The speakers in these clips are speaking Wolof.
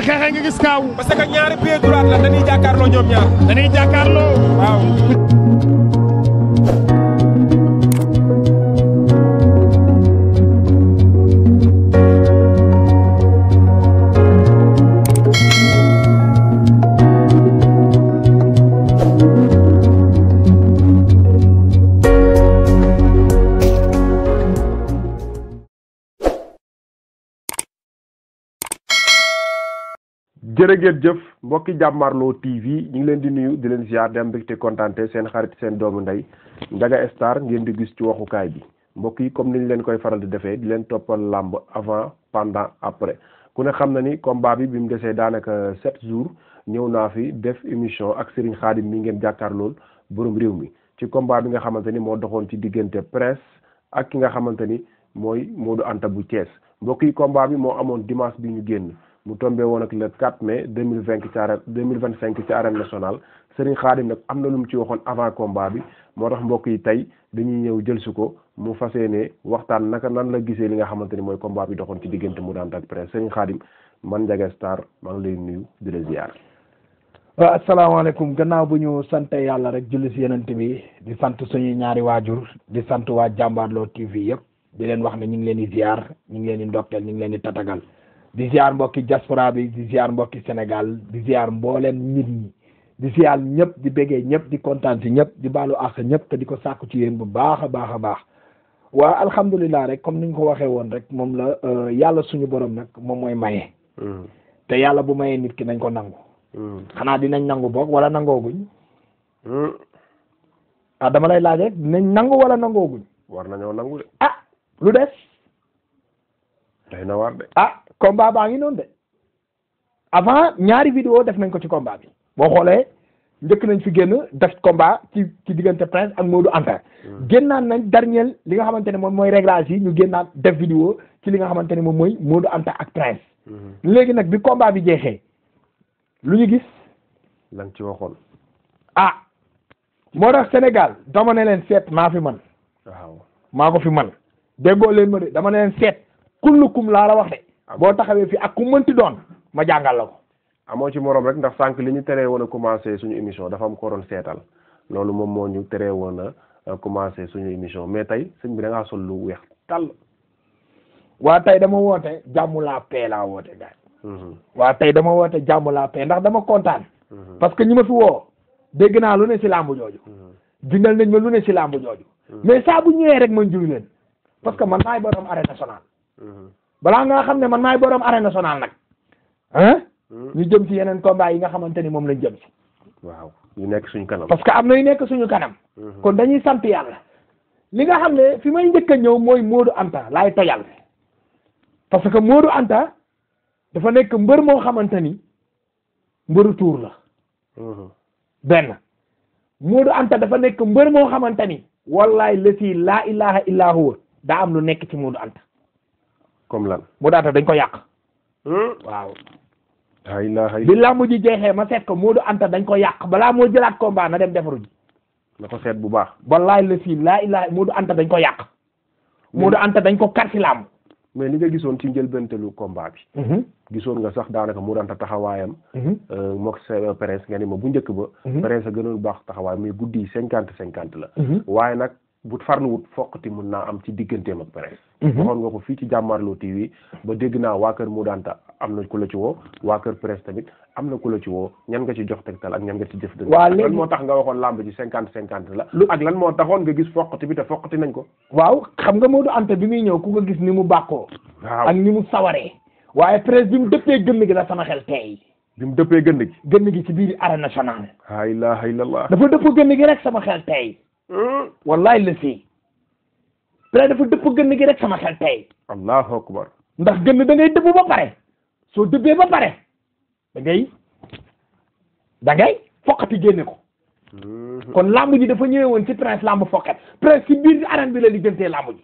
xeexee nga gis kaaw. parce que ñaari pied droit la dañuy jàkkaarloo ñoom ñaar. dañuy jàkkaarloo. waaw. jërëjëf jëf mbokki Jàmmarloo TV ñu ngi leen di nuyu di leen ziar di am mbégte kontaante seen xarit seen doomu ndey Ndiaga Star ngeen di gis ci waxukaay bi mbokk yi comme ni ñu leen koy faral di defee di leen toppal làmb avant pendant après ku ne xam na ni combat bi mu desee daanaka 7 jours ñëw naa fi def émission ak Serigne Khadim mi ngeen jàkkaarlool borom réew mi ci combat bi nga xamante ni moo doxoon ci diggante Prince ak ki nga xamante ni mooy Modou Anta bu Thiès mbokk yi combat bi moo amoon dimanche bi ñu génn. mu tombé woon ak le 4 mai 2025 ci arène nationale Serigne Khadim nag am na lu mu ci waxoon avant combat bi moo tax mbokk yi tey dañuy ñëw jël si ko mu fas yéene waxtaan naka nan la gisee li nga xamante ni mooy combat bi doxoon ci diggante Modou Anta ak Prince Serigne Khadim man Ndiaga Star maa ngi lay nuyu di la ziar. waaw asalaamaaleykum gannaaw bu ñu sant yàlla rek julli si yenent bi di sant suñuy ñaari waajur di sant waa Jàmbaarloo TV yëpp di leen wax ne ñu ngi leen di ziar ñu ngi leen di ndokkeel ñu ngi leen di tatagal. di ziar mbokki diaspora bi di ziar mbokki Sénégal di ziar mbooleem nit ñi di ziar ñëpp di béggee ñëpp di kontaan si ñëpp di baalu àq ñëpp te di ko sàkku ci yéen bu baax a baax a baax waa alhamdulilah rek comme niñ ko waxee woon rek moom la yàlla suñu borom nag moom mooy maye. te yàlla bu mayee nit ki nañ ko nangu. xanaa dinañ nangu boog wala nangooguñ. ah dama lay laaj rek dinañ nangu wala nangooguñ. war nañoo nangu de. ah lu des. day na war de. ah combat baa ngi noonu de avant ñaari vidéo def nañ ko ci combat bi boo xoolee njëkk nañ fi génn def combat ci diggante Prince ak Modou Anta génnaan nañ dernier li nga xamante ne moom mooy réglage yi ñu génnaat def vidéo ci li nga xamante ne moom mooy Modou Anta ak Prince léegi nag bi combat bi jeexee lu ñu gis lan ci waxoon ah moo tax Sénégal dama ne leen seet maa fi man waaw maa ko fi man déggoo leen ma de dama ne leen seet kullukum laa la wax de boo taxawee fii ak ku mënti doon ma jàngal la ko. amoo ci morom rek ndax sànq li ñu teree woon a commencé suñu émission dafa am ko doon seetal loolu moom moo ñu teree woon a commencé suñu émission mais tey sëñ bi da ngaa sol lu weex tàll. waa tey dama woote jàmm laa paix laa woote gars waa tey dama woote jàmm laa paix ndax dama kontaan. parce que ñi ma fi woo dégg naa lu ne si làmb jooju. bindal nañ ma lu ne si làmb jooju. mais saa bu ñëwee rek man juy leen parce que man maay borom arène nationale. balaa nga xam ne man maay borom arène nationale nag ah ñu jëm ci yeneen combat yi nga xamante ni moom lañ jëm ci waaw yu nekk suñu kanam parce que am na yu nekk suñu kanam kon dañuy sant yàlla li nga xam ne fi may njëkk a ñëw mooy Modou Anta laay tojal parce que Modou Anta dafa nekk mbër moo xamante ni mbëru tuur la benn Modou Anta dafa nekk mbër moo xamante ni wallahi lasi laa ilaha illa huwa daa am lu nekk ci Modou Anta comme lan Modou Anta dañ ko yàq waaw bi làmb ji jeexee ma seet ko Modou Anta dañ ko yàq balaa moo jëlaat combat na dem defaru ji na ko seet bu baax wallaay la fii laa ilaa Modou Anta dañ ko yàq Modou Anta dañ ko kar ci làmb mais li nga gisoon ci njëlbéentelu combat bi gisoon nga sax daanaka Modou Anta taxawaayam mook Prince nga ni ma bu njëkk ba Prince a gënoon baax taxawaay mais guddi yi 50-50 la waaye nag bu farluwut foqati mun naa am ci digganteem ak Prince waxoon nga ko fii ci Jàmmarloo TV ba dégg naa waa kër Modou Anta am na ku la ci woo waa kër Prince tamit am na ku la ci woo ñan nga ci jox tegtal ak ñan nga ci jëf dëgg lan moo tax nga waxoon làmb ji 50-50 la ak lan moo taxoon nga gis foqati bi te foqati nañ ko waaw xam nga Modou Anta bi muy ñëw ku ko gis ni mu bàkkoo waaw ak ni mu sawaree waaye Prince bi mu dëppee gënn gi la sama xel tey bi mu dëppee gënn gi ci biir arène nationale la ilaha illallah dafa dëpp gënn gi rek sama xel tey wallahi la fii Prince dafa dëpp gënn gi rek sama xel tey allahu akbar ndax gënn da ngay dëpp ba pare soo dëbbee ba pare da ngay foqati génne ko kon lamb ji dafa ñëwee woon ci Prince lamb foqat Prince ci biir arène bi la liggantee lamb ji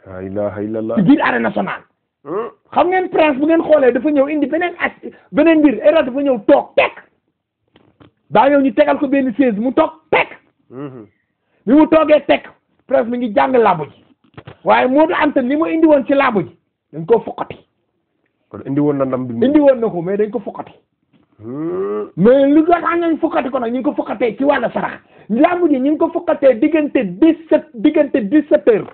la ilaha illallah ci biir arène nationale xam ngeen Prince bu ngeen xoolee dafa ñëw indi beneen mbir era dafa ñëw toog teg daa ñëw ñu tegal ko benn chaise mu toog teg bi mu toogee teg Prince mi ngi jàng lamb ji waaye Modou Anta li mu indi woon ci lamb ji dañ koo foqati kon indi woon na ndam bi. indi woon na ko mais dañ ko fokkati. mais lu tax nañ fokkati ko nag ñu ngi ko fokkatee ci wàllu sarax lamb ji ñu ngi ko fokkatee diggante 17 heures.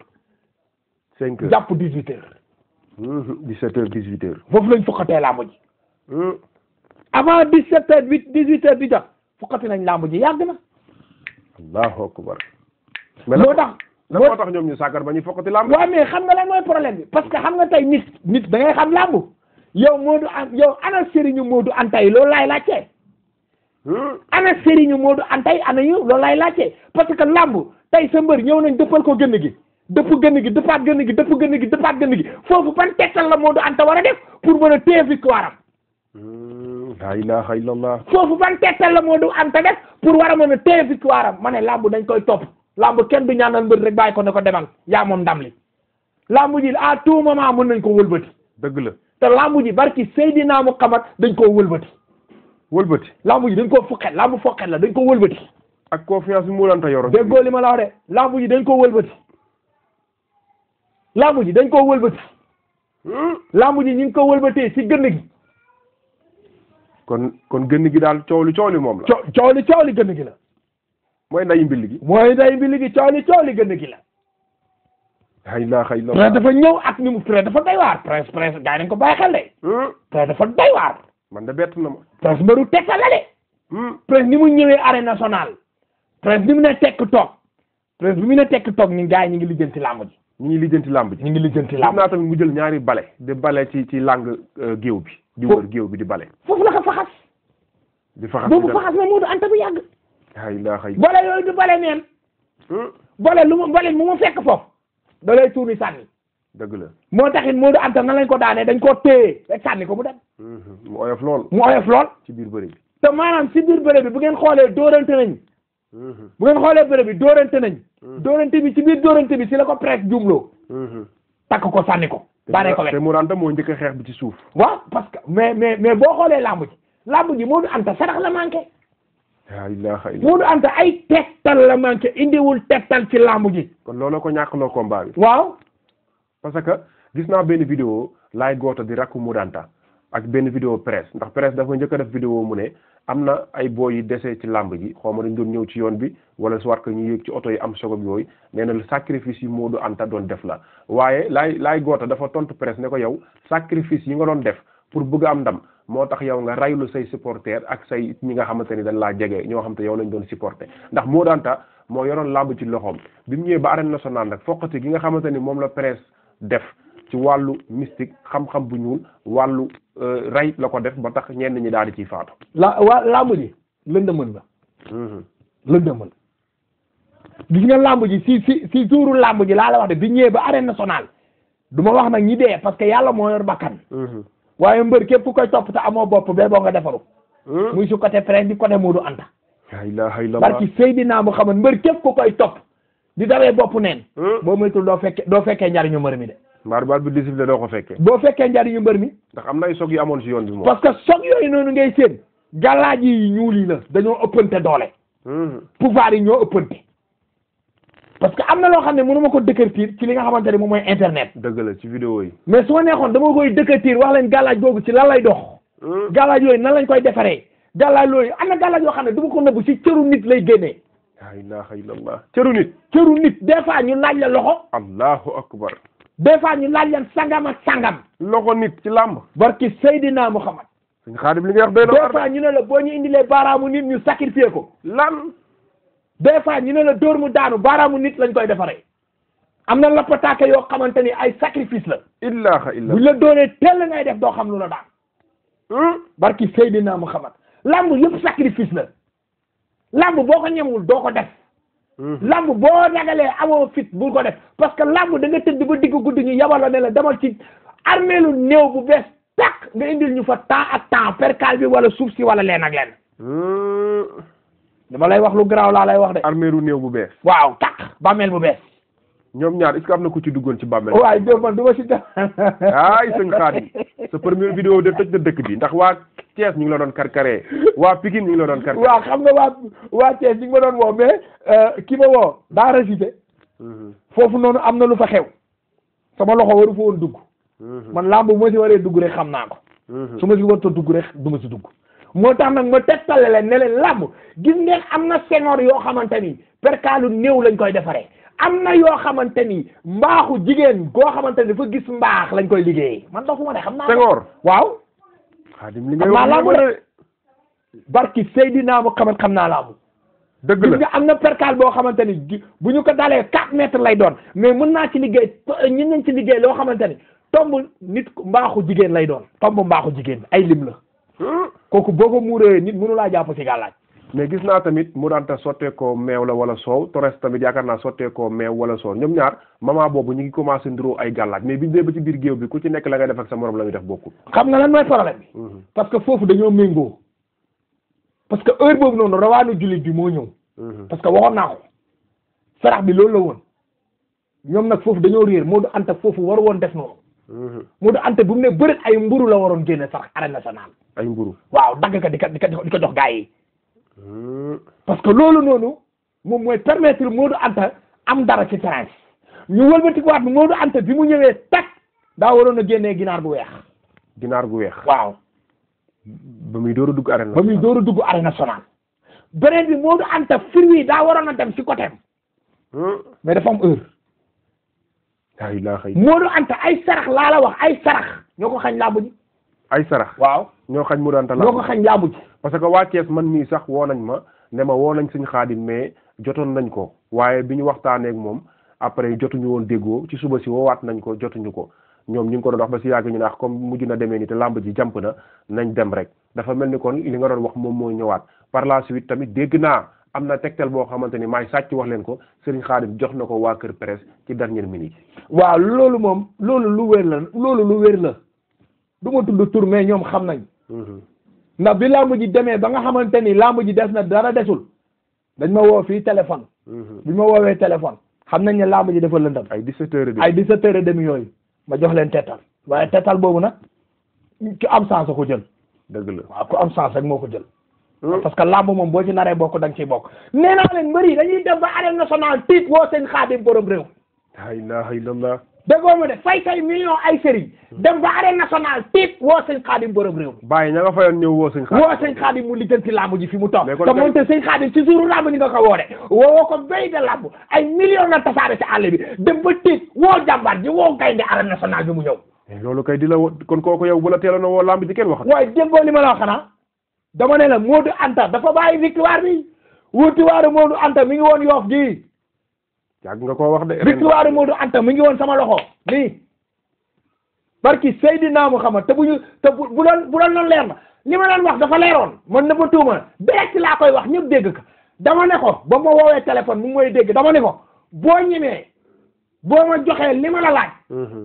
5 heures jàpp 18 heures. 17 heures 18 heures. foofu lañ fokkatee lamb ji. avant 17 heures 18 heures di jot fokkati nañ lamb ji yàgg na. allahu akbar. moo tax moo tax ñoom ñu sàkkar ba ñu fokkati lamb. waaw mais xam nga lan mooy problème bi parce que xam nga tey nit da ngay xam lamb yow Modou yow ana Serigne Modou Anta yi loolu laay laajte. ana Serigne Modou Anta yi ana yu loolu laay laajte parce que lamb tey sa mbër ñëw nañ dëppal ko gënn gi dëpp gënn gi dëppaat gënn gi dëpp gënn gi dëppaat gënn gi foofu ban tegtal la Modou Anta war a def pour mën a téye victoire am. la ilaha illallah. foofu ban tegtal la Modou Anta def pour war a mën a téye victoire am ma ne lamb dañ koy topp lamb kenn du ñaanal mbër rek bàyyi ko ne ko demal yaa moom ndam li lamb ji à tout moment mën nañ ko wëlbati. dëgg la. te lamb ji barki Seydina Muhammad dañ koo wëlbati. wëlbati. lamb ji dañ koo foqet lamb foqet la dañ ko wëlbati. ak confiance bi Modou Anta yoroon. déggoo li ma la wax de lamb ji dañ koo wëlbati. lamb ji dañ koo wëlbati. lamb ji ñu ngi ko wëlbatee ci gënn gi. kon gënn gi daal coow li moom la. coow li gënn gi la. mooy ndayi mbilli gi. coow li gënn gi la. la ilaha illallah. presse dafa ñëw ak ni mu presse dafa doy waar presse gars yi nañ ko bàyyi xel de. presse dafa doy waar. man de bett na ma. presse mbaru tegtal la de. presse ni mu ñëwee arène nationale. presse bi mu ne tekk toog. presse bi mu ne tekk toog ni gars yi ñu ngi lijjanti làmb ji. ñu ngi lijjanti làmb ji. gis naa tamit mu jël ñaari bale. di bale ci lang géew bi. di wër géew bi di bale. foofu la ko faxas. di faxas boobu faxas na Modou Anta bu yàgg. la ilaha illallah. bale yooyu du bale neen. bale mu fekk foofu. da lay tuuni sànni. dëgg la. moo taxit Modou Anta nan lañ ko daanee dañ koo téye rek sànni ko mu dem. mu oyof lool. ci biir bëre bi. te maanaam ci biir bëre bi bu ngeen xoolee dóorante nañ. bu ngeen xoolee bëre bi dóorante nañ. dóorante bi ci biir dóorante bi ci la ko presse jumloo. takk ko sànni ko. daanee ko wet te Modou Anta moo njëkk a xeex bi ci suuf. waaw parce que mais boo xoolee lamb ji Modou Anta sarax la manqué. la ilaha illallah. Modou Anta ay tegtal la manqué indiwul tegtal ci lamb ji. kon looloo ko ñàkkloo combat bi. waaw. parce que gis naa benn vidéo laay goota di rakku Modou Anta ak benn vidéo presse ndax presse dafa njëkk a def vidéo mu ne am na ay booy yi desee ci làmb ji xaw ma dañ doon ñëw ci yoon bi wala soit que ñu yéeg ci oto yi am sogob yooyu nee na sacrifice yi Modou Anta doon def la waaye laay goota dafa tontu presse ne ko yow sacrifice yi nga doon def pour bëgg am ndam moo tax yow nga raylu say supporter ak say ñi nga xamante ni dañ laa jege ñoo xamante yow lañ doon supporter ndax Modou Anta moo yoroon làmb ci loxoom bi mu ñëwee ba arène nationale nag foqati gi nga xamante ni moom la presse def ci wàllu mystique xam-xam bu ñuul wàllu rey la ko def ba tax ñenn ñi daal di ciy faatu. làmb ji lëndëmën la. lëndëmën gis nga làmb ji si suuru làmb ji laa la wax de bi ñëwee ba arène nationale du ma wax nag ñi dee parce que yàlla moo yor bakkan. waaye mbër képp ku koy topp te amoo bopp bee boo nga defaru. muy su côté presse di côté Modou Anta. la ilaha illallah. barki Seydina Muhammad mbër képp ku koy topp di dawee bopp neen. boo moytul doo fekkee njariñu mbër mi de. mbaar baal bi discipline doo ko fekkee. boo fekkee njariñu mbër mi. ndax am na ay soog yu amoon si yoon bi moom. parce que soog yooyu noonu ngay seen. galaaj yi ñuul yi la dañoo ëppante doole. pouvoir yi ñoo ëppante. parce que am na loo xam ne mënu ma ko décortiquer ci li nga xamante ne moom mooy internet. dëgg la ci vidéo yi. mais su ma neexoon dama koy décortiquer wax leen galaaj googu ci lan lay dox. galaaj yooyu nan lañ koy defaree. galaaj yooyu am na galaaj yoo xam ne du ma ko nëbbu ci cëru nit lay génnee. la ilaha illallah. cëru nit. cëru nit des fois ñu laaj la loxo. allahu akbar. des fois ñu laaj leen sangam ak sangam. loxo nit ci làmb. barki Seydina Muhammad. suñu Xaadim li nga wax doy na. des fois ñu ne la boo ñu indilee baaraamu nit ñu sacrifier ko. lan. des fois ñu ne la dóor mu daanu baaraamu nit lañ koy defaree. am na lappataake yoo xamante ni ay sacrifice la. ilaha illallah. buñ la doonee teel ngay def doo xam lu la daan. barki Seydina Muhammad. lamb yëpp sacrifice la. lamb boo ko ñemewul doo ko def. lamb boo ragalee amoo fit bul ko def parce que lamb da nga tëdd ba digg guddi ñu yabal la ne la demal ci armeelu néew bu bees tàq nga indil ñu fa temps ak temps percal bi wala suuf si wala leen ak leen. dama lay wax lu garaaw laa lay wax de. armeelu néew bu bees. waaw tàq bàmmeel bu bees. ñoom ñaar est-ce que am na ku ci duggoon ci bàmmeel. waaye dégg man du ma si def. ay sëñ Xaadim sa première vidéo de tëj na dëkk bi ndax waa Thiès ñu ngi la doon karkaree waa Pikine ñu ngi la doon karkaree. waaw xam nga waa Thiès ñu ngi ma doon woo mais ki ma woo daa récité. foofu noonu am na lu fa xew. sama loxo waru fa woon dugg. man làmb bu ma si waree dugg rek xam naa ko su ma si warta dugg rek du ma si dugg moo tax nag ma tegtale leen ne leen làmb gis ngeen am na sengoor yoo xamante ni perkaalu néew lañ koy defaree am na yoo xamante ni mbaaxu jigéen goo xamante ni dafa gis mbaax lañ koy liggéeyee man dafa ma de xam naa sengoor waaw Xaadim li ngay wax làmb de barki Seydina Muhammad xam naa làmb dëgg gis la nga am na perkaal boo xamante ni bu ñu ko dalee 4 mètres lay doon mais mën naa ci liggéey ñun nañ ci liggéey loo xamante ni tomb nit mbaaxu jigéen lay doon tomb mbaaxu jigéen ay lim la kooku boo ko muuree nit mënu laa jàpp ci gàllaaj mais gis naa tamit mu daanta sottee ko meew la wala soow Torres tamit yaakaar naa sottee ko meew wala soow ñoom ñaar moment boobu ñu ngi commencé ndiroo ay gàllaaj mais biñu dee ba ci biir géew bi ku ci nekk la ngay def ak sa morom la muy def bokkul xam nga lan mooy problème bi parce que foofu dañoo méngoo parce que heure boobu noonu rawaanu jullit bi moo ñëw parce que waxoon naa ko sarax bi loolu la woon ñoom nag foofu dañoo réer Modou Anta foofu war woon def noonu Modou Anta bu mu ne bëreet ay mburu la waroon génne sarax arène nationale ay mburu waaw dagg ka di ko jox gaa yi parce que loolu noonu moom mooy permettre Modou Anta am dara ci terrain ñu wëlbati waat Modou Anta bi mu ñëwee teg daa waroon a génnee ginaar gu weex ginaar gu weex waaw ba muy door a dugg arène ba muy door a dugg arène nationale beneen bi Modou Anta fir wi daa waroon a dem ci côté mais dafa am heure yaa ilaaha Modou Anta ay sarax laa la wax ay sarax ñoo ko xañ làmb ji ay sarax waaw ñoo xañ Modou Anta ñoo ko xañ làmb ji parce que waa Thiès man mii sax woo nañ ma ne ma woo nañ Sëñ Xaadim mais jotoon nañ ko waaye bi ñu waxtaanee ak moom après jotuñu woon déggoo ci suba si woowaat nañ ko jotuñu ko ñoom ñu ngi ko doon wax ba si yàgg ñu ne comme mujj na demee ni te làmb ji jàmp na nañ dem rek dafa mel ni kon li nga doon wax moom moo ñëwaat par la suite tamit dégg naa am na tegtal boo xamante ni maay sàcc wax leen ko Sëriñ Xaadim jox na ko waa Kër Presse ci dernière minute. waaw loolu moom loolu lu wér la loolu lu wér la du ma tudd tur mais ñoom xam nañ ndax bi làmb ji demee ba nga xamante ni làmb ji des na dara desul dañ ma woo fii téléphone bi ma woowee téléphone xam nañ ne làmb ji dafa lëndam ay 17h30 ay 17h30 yooyu ma jox leen tettal waaye tettal boobu nag ku am sens a ko jël dëgg la waaw ku am sens rek moo ko jël parce que làmb moom boo ci naree bokk da nga ciy bokk nee naa leen mbëri dañuy dem ba arène nationale tiit woo Sëñ Xaadim borom réew la ilaha illallah déggoo ma de fay say million ay sëriñ dem ba arène nationale tiit woo Sëñ Xaadim borom réew bàyyi ña nga fayoon ñëw woo Sëñ Xaadim woo Sëñ Xaadim mu lijjanti làmb ji fi mu toog kon te moonte Sëñ Xaadim ci jouru làmb ñi nga ko woode woo ko béy de làmb ay million la tasaare ci àll bi dem ba tiit woo jàmbaar ji woo gaynde arène nationale bi mu ñëw loolu kay di la kon kooku yow bu la teeloon a woo làmb ji kenn wax waaye déggoo li ma la wax xanaa dama ne la Modou Anta dafa bàyyi victoire bi victoire Modou Anta mi ngi woon Yoff gi yàgg nga koo wax de victoire Modou Anta mi ngi woon sama loxo nii barki Seydina Muhammad te bu doon noonu leer na li ma doon wax dafa leeroon man na ba tuuma direct laa koy wax ñëpp dégg ko dama ne ko ba ma woowee téléphone mu mooy dégg dama ne ko boo ñemee boo ma joxee li ma la laaj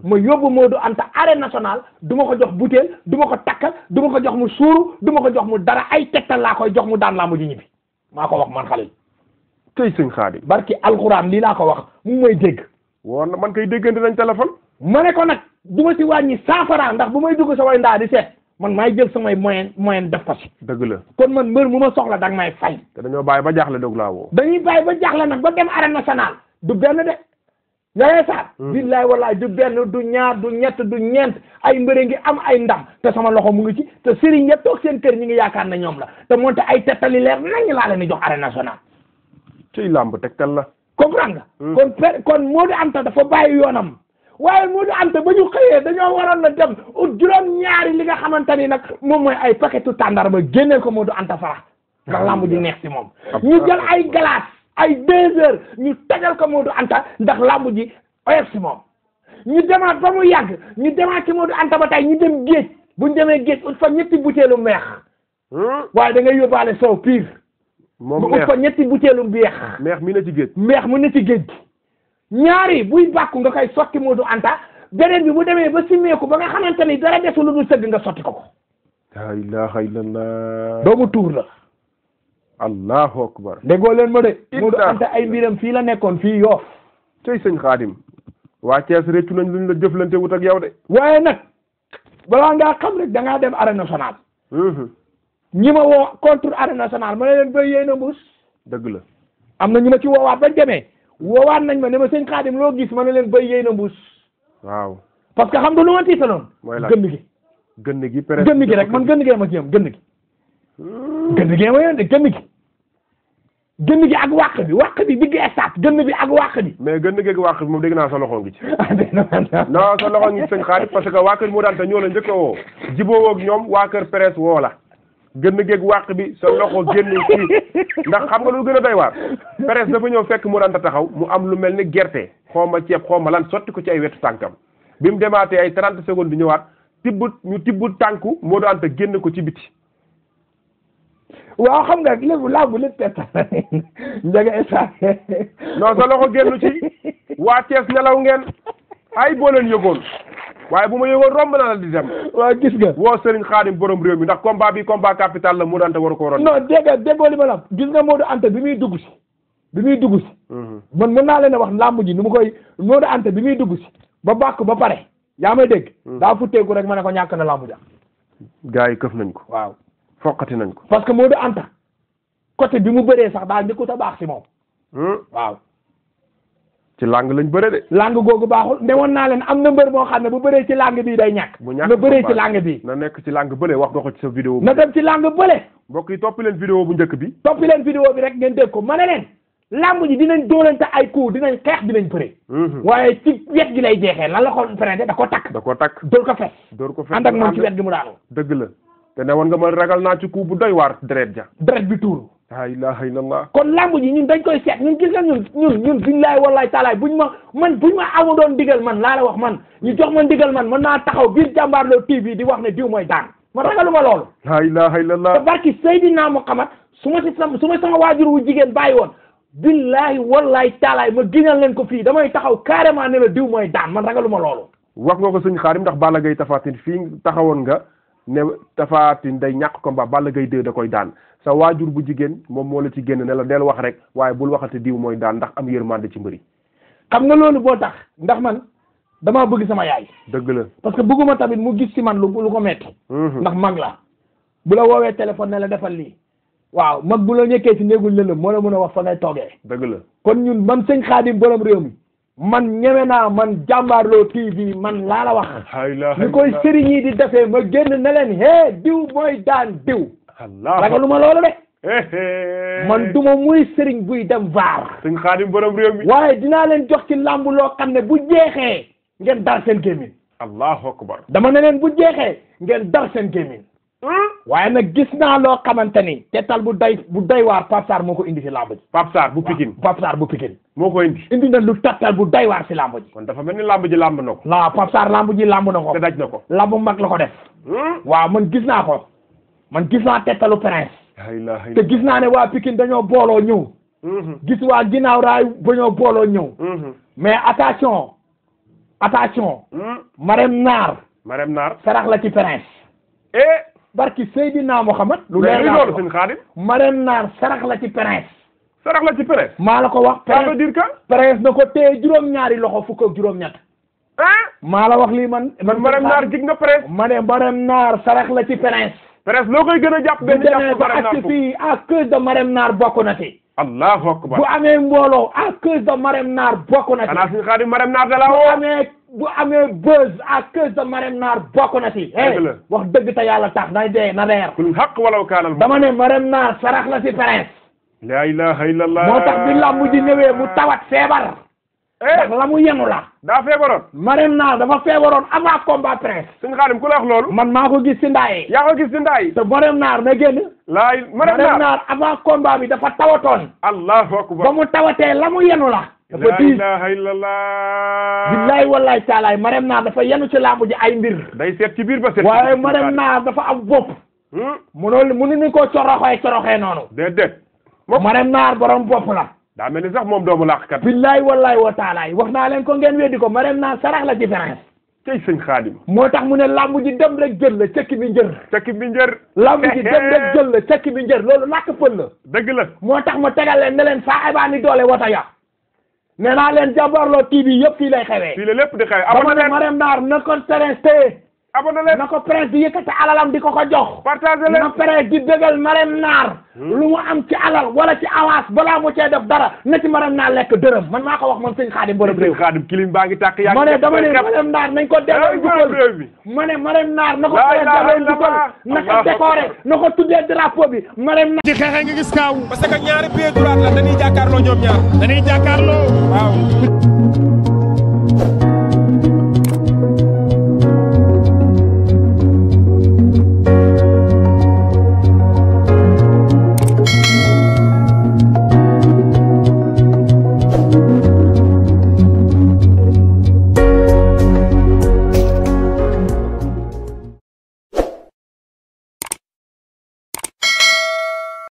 ma yóbbu Modou Anta arène nationale du ma ko jox butéel du ma ko takkal du ma ko jox mu suuru du ma ko jox mu dara ay tegtal laa koy jox mu daan laa mu ji ñibbi maa ko wax man Xalil tey Sëñ Xaadim barki alxuraan lii laa ko wax mu may dégg woon na man koy déggante nañ téléphone ma ne ko nag du ma si wàññi 100 francs ndax bu may dugg samay ndaa di seet man maay jël samay moyen def ko si dëgg la kon man mbër mu ma soxla danga may fay te dañoo bàyyi ba jaaxle doog laa woo dañuy bàyyi ba jaaxle nag ba dem arène nationale du benn de ñaaree saar billaay wallaay du benn du ñaar du ñett du ñeent ay mbëre ngi am ay ndam te sama loxo mu ngi ci te sëriñ ya toog seen kër ñi ngi yaakaar na ñoom la te moonte ay tettali leer nañ laa leen di jox arène nationale ciy làmb tegtal la comprendre nga kon Modou Anta dafa bàyyi yoonam waaye Modou Anta ba ñu xëyee dañoo waroon na dem ut juróom ñaari li nga xamante ni nag moom mooy ay paquetu tàndarma génneel ko Modou Anta fara ndax lamb ji neex ci moom ñu jël ay glace ay 2 heures ñu tegal ko Modou Anta ndax lamb ji oyof ci moom ñu demaat ba mu yàgg ñu demaat ci Modou Anta ba tey ñu dem géej bu ñu demee géej ut fa ñetti butéelu meex waaye da ngay yóbbaale soow pire moom ut fa ñetti butéelu mbeex meex mi na ci géej meex mu ne ci géej ñaari buy bàkku nga koy sotti Modou Anta beneen bi bu demee ba simmeeku ba nga xamante ni dara desul lu dul sëgg nga sotti ko ko la ilaha illallah doomu tuur la allahu akbar déggoo leen ma de Modou Anta ay mbiram fii la nekkoon fii Yoff tey Sëñ Xaadim waa Thiès réccu nañ luñ la jëflante wut ak yow de waaye nag balaa ngaa xam rek da ngaa dem arène nationale ñi ma woo contre arène nationale ma ne leen bay yéey na mbuus dëgg la am na ñu ma ci woowaat bañ demee woowaat nañ ma ne ma Sëñ Xaadim loo gis ma ne leen bay yéey na mbuus waaw parce que xam nga lu ma tiitaloon. mooy la gënn gi. gënn gi gënn gi rek man gënn gee ma ci yam gënn gi. gënn gee ma yoon de gënn gi. gënn gi ak wàq bi digg stade gënn bi ak wàq bi. mais gënn gi ak wàq bi moom dégg naa sa loxo ngi ci. non sa loxo ngi sëñ Xaadim parce que waa kër moo daan te ñoo la njëkk a woo jiboo ak ñoom waa kër presse woo la gënn gi ak wàq bi sa loxo génn ci ndax xam nga lu gën a doy waar presse dafa ñëw fekk mu daan taxaw mu am lu mel ni gerte xooma ceeb xooma lan sotti ko ci ay wetu tànkam bi mu demaatee ay 30 secondes di ñëwaat ñu tibb tànku moo daan te génn ko ci biti. waaw xam nga léegi laabu lépp perte njëge esa non sa loxo génn ci waa Thiès nelaw ngeen ay boo leen yëgoon waaye bu ma yëgoon romb na la di dem. waaw gis nga. woo Serigne Khadim borom réew mi ndax combat bi combat capital la Modou Anta waru ko waroon. non déggoo li ma la gis nga Modou Anta bi muy dugg si. man mën naa leen a wax làmb ji nu mu koy Modou Anta bi muy dugg si ba bàkk ba pare yaa may dégg. daa futteeku rek ma ne ko ñàkk na làmb ja. gars yi këf nañ ko. waaw. foqati nañ ko. parce que Modou Anta côté bi mu bëree sax daal njëkkut a baax si moom. waaw. ci làng lañ bëre de. làng googu baaxul ndewoon naa leen am na mbër moo xam ne bu bëree ci làng bii day ñàkk. bu ñàkk na bëree ci làng bii. na nekk ci làng bële wax nga ko ci sa vidéo. na dem ci làng bële. mbokk yi toppi leen vidéo bu njëkk bi. toppi leen vidéo bi rek ngeen dégg ko ma ne leen. làmb ji dinañ dóolante ay coups dinañ xeex dinañ bëre. waaye ci wet gi lay jeexee lan la ko freiné da ko takk. dóor ko fes. ànd ak moom ci wet gi mu daanu. dëgg la te ne woon nga ma ragal naa ci coup bu doy waar deret ja. deret bi tuuru. la ilaha illallah. kon làmb ji ñun dañ koy seet ñun gis nga ñun billahi wallahi taalaay buñ ma amu doon digal man laa la wax man ñu jox ma digal man mën naa taxaw biir Jàmbaarloo TV di wax ne diw mooy daan man ragaluma loolu. la ilaha illallah. te barki Seydina Muhammad su ma sama waajur wu jigéen bàyyi woon billahi wallahi taalaay ma giñal leen ko fii damay taxaw carrément ne la diw mooy daan man ragaluma loolu. wax nga ko sëñ Xaadim ndax Balla Gaye Tapha Tine fii taxawoon nga ne Tapha Tine day ñàkk combat Balla Gaye 2 da koy daan sa waajur bu jigéen moom moo la ci génn ne la del wax rek waaye bul waxate diw mooy daan ndax am yërmande ci mbëri. xam nga loolu boo tax ndax man damaa bëgg sama yaay. dëgg la parce que bëgguma tamit mu gis ci man lu ko metti ndax mag la bu la woowee téléphone ne la defal lii waaw mag bu la ñekkee ci néegul lëlëm moo la mën a wax fa ngay toogee. dëgg la kon ñun man sëñ Xaadim borom réew mi man ñeme naa man Jàmbaarloo TV man laa la wax. ñu koy sëriñ yi di defee ma génn ne leen hee diw mooy daan diw. ragaluma loolu de. man duma muy sëriñ buy dem vaar. sëñ Xaadim borom réew mi. waaye dinaa leen jox ci làmb loo xam ne bu jeexee ngeen dar seen gémmiñ. allahu akbar. dama ne leen bu jeexee ngeen dar seen gémmiñ. waaye nag gis naa loo xamante ni tetal bu doy waar Pape Sarr moo ko indi si làmb ji. Pape Sarr bu Pikine. Pape Sarr bu Pikine. moo ko indi na lu tetal bu doy waar si làmb ji. kon dafa mel ni làmb ji làmb na ko. non Pape Sarr làmb ji làmb na ko. te daj na ko. làmb mag la ko def. waaw man gis naa ko. man gis naa tetalu prince. te gis naa ne waa Pikine dañoo booloo ñëw. gis waa ginnaaw raay dañoo booloo ñëw. mais attention. Marème Naar. sarax la ci prince. barki Seydina Muhammad. lu leer laa ko Marème Naar sarax la ci prince. sarax la ci prince. maa la ko wax. ça veut dire que. prince na ko téye juróom-ñaari loxo fukk ak juróom-ñett. maa la wax lii man. Marème Naar jig nga prince. ma ne Marème Naar sarax la ci prince. prince loo koy gën a jàpp benn jàpp ba ak fii à cause de Marème Naar bokk na ci. allahu akbar. bu amee mbooloo à cause de Marème Naar bokk na ci. xanaa suñu Xaadim Marème Naar da la woo. bu amee buzz à cause de Marème Naar bokk na ci. wax dëgg te yàlla tax na dee na leer. kul haqq walaw kaanal. dama ne Marème Naar sarax la ci prince. la ilaha illallah. moo tax bi làmb ji ñëwee mu tawat feebar. ndax la mu yenu la. daa feebaroon. Marème Naar dafa feebaroon avant combat prince. suñu Xaadim ku la wax loolu. man maa ko gis si ndaay. yaa ko gis si ndaay. te Marème Naar na génn. Marème Naar avant combat bi dafa tawatoon. allahu akbar. ba mu tawatee la mu yenu la. dafa la ilaha illallah. billahi wallahi taalaay Marème Naar dafa yenu ci làmb ji ay mbir. day seet ci biir ba seet. waaye Marème Naar dafa am bopp. mënuñu ko coroxee noonu. déedéet. Marème Naar borom bopp la. daa mel ni sax moom doomu laaxkat. billahi wallahi wa taalaay wax naa leen ko ngeen weddi ko Marème Naar sarax la ci prince. tey sëñ Xaadim. moo tax mu ne làmb ji dem rek jël la cekki bi njër. cekki bi njër. làmb ji dem rek jël la cekki bi njër loolu làkk pël la. dëgg la. moo tax ma tegal leen ne leen saa ebaa ni doole wata ya. nee naa leen Jàmbaarloo TV yëpp fii lay xewee. fii la lépp di xewee. dama ne Marème Naar na ko prince téye. abonné leen na ko presse di yëkkati alalam di ko jox partagé leen na presse di bégal Marème Nar lu mu am ci alal wala ci avance balaa mu cee def dara na ci Marème Nar lekk dërëm man maa ko wax man sëñ Xaadim borom réew Xaadim kilim baa ngi tàkk yaa ma ne dama ne Marème Nar nañ ko delloo njukkal ma ne Marème Nar na ko presse delloo njukkal na ko décoré na ko tuddee drapeau bi Marème Nar ci xeexe nga gis kaaw parce que ñaari pied droite la dañuy jàkkaarloo ñoom ñaar waaw